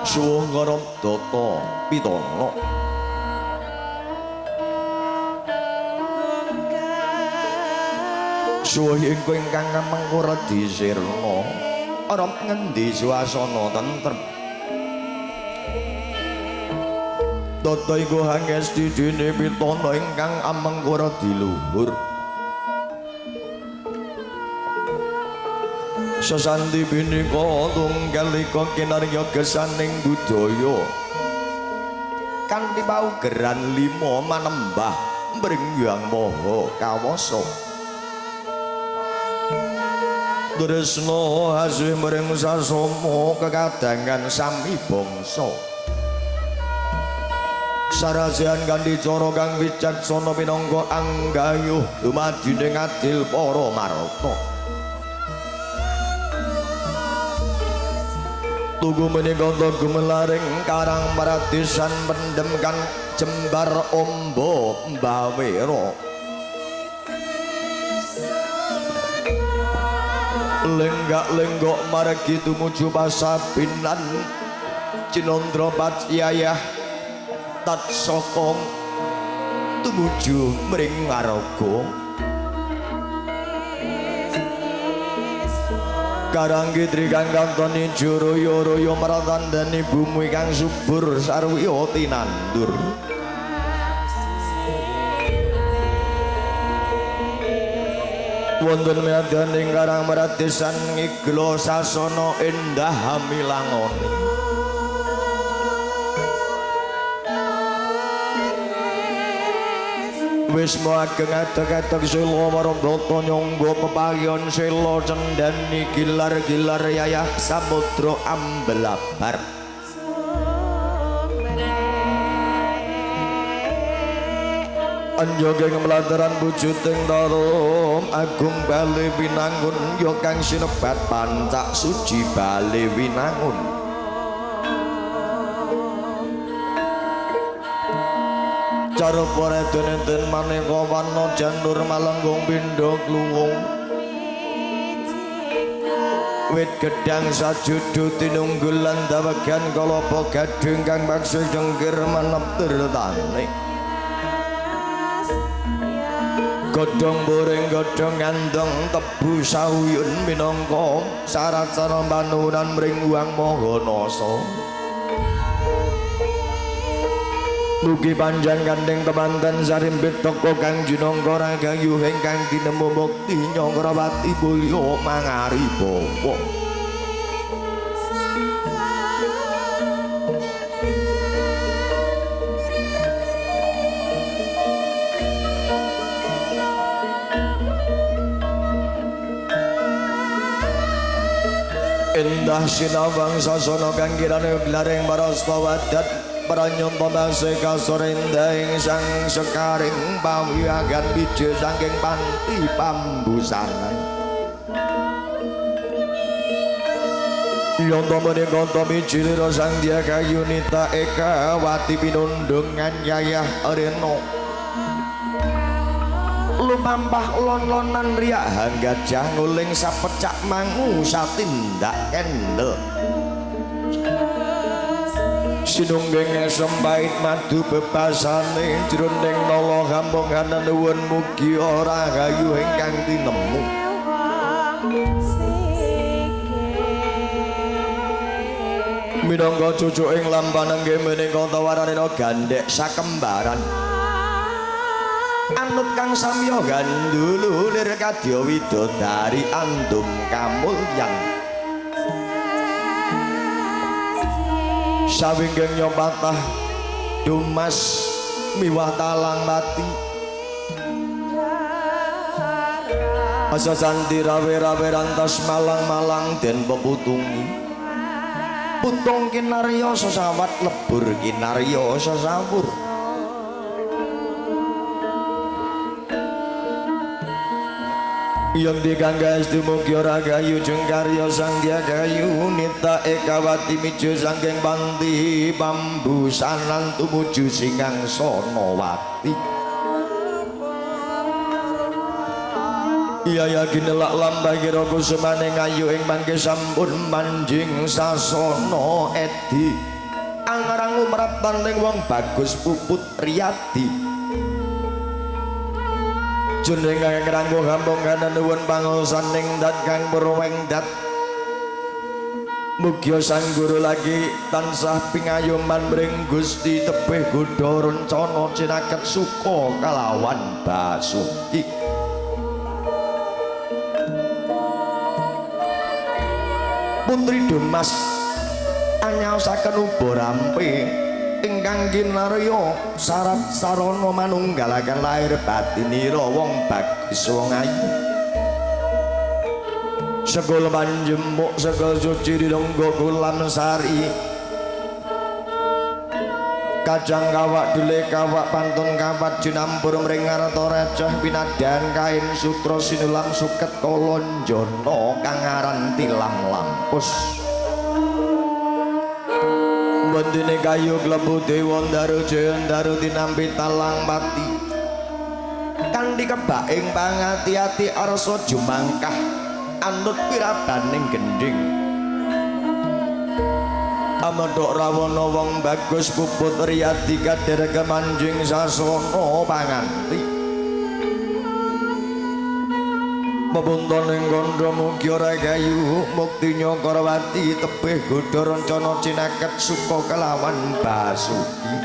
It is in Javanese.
Suwung karo data pitana. Suwuh ingkang kamengkura disirna arep ngendi swasana tentrem. Tata iku hangesti dene pitana ingkang amengkura diluhur. Sesanti binika tunggal ika kinarya gesaning budaya kanthi paugeran lima manembah mring Hyang Maha Kawasa. Tresna asih mring sasama kekadangan sami bangsa. Sarasehan kanthi cara kang wicaksana minangka anggayuh dumadine ngadil para marta. Tugu menika gumelaring karang paradisan pendem kan jembar ombo mbawera. Lenggak-lenggok margi tumuju pasabinan Cinandra patyayah tatsaka tumuju mring ngaraga. Karang kitri kang kanton ijo royo-royo maratandani bumi kang subur sarwiya tinandur. Wonten medaning karang maradesan ngigla sasana endah hamilangoni. Wisma ageng adeg-adeg sila marabata nyangga pepayon sila cendhani gilar-gilar yayah samudra ambelabar. Anjogeng mlataran wujuding tarum agung bale winangun ya kang sinebat pancak suci bale winangun. Cara paredenen maneka warna janur malenggung pindha kluwung. Wit gedang sajudu tinunggulan dawegan kalapa gadhing kang maksud jengkir manep tirtane. Godhong boring godhong ngandong tebu sauyun minangka syarat sarana panuwunan mring Hyang Maha Nasa. Mugi panjang gandeng temanten sarimbit toko kang jinangka ragayu ingkang tinemu mukti Nyangrawati mulya mangaribawa. Endah sinawang sasana kang kirane glaring parasta wadat pranyanta mase kasorendahing sang sekaring pawiyagan wiji saking panti pambusanan. Yanta menika miji lira sang Dyakayunita Eka Wati pinundungan yayah Rena. Lumampah lon-lonan riak hanggajah nguling sapecak mangu satindak kendel. Sinungging sempait madu bebasane jroning nala hamongan nuwun mugi ora rahayu ingkang tinemu. Minangka cucuking lampanengge menika tawaranina gandhek sakembaran. Anut kang samya gandulu lir kadya widodari andum kamulyan. Sawinggeng nyopatah dumas miwah talang mati. Asa santi rawe-rawe rantas malang-malang den peputungi. Putung kinarya sesawat lebur kinarya sesawur. Yang dikangga dumugi ragayu jengkarya sang Dyakayunita Ekawati miju sangking panti pambusanan tumuju Singangsanawati. Iya ya ginelak lambah kira kusumane ngayu ing mangke sampun manjing sasana edi. Angarang umrap ning wong bagus Puput Riyadi. Jeneng kang rangkuh gampung nuwun pangosan ning dat kang purweng dat. Mugia sang guru lagi tansah pingayoman mring Gusti tebih godha rencana cinaket suka kalawan Basuki. Putri Demas anyaosaken uba rampe ingkang kinarya syarat sarana manunggalaken lahir batinira wong bagus wong ayu. Segala panjemuk segala suci direnggo kolam sari. Kacang kawak dule kawak pantun kawat jinampur mring arta receh pinadan kain sutra sinulam suket kalonjana kang aran tilam lampus. Bendine kayu klebu dewa ndaru jaya ndaru tinampi talang pati. Kanthi kebaking pangati-ati arsa jumangkah anut pirabaning gendhing. Amedhok rawana wong bagus Puput Riyadi kader kemanjing sasana panganti. Pepunton ing kandha mugi ora kayu mukti Nyakarwati tebih godha rencana cinaket suka kelawan Basuki.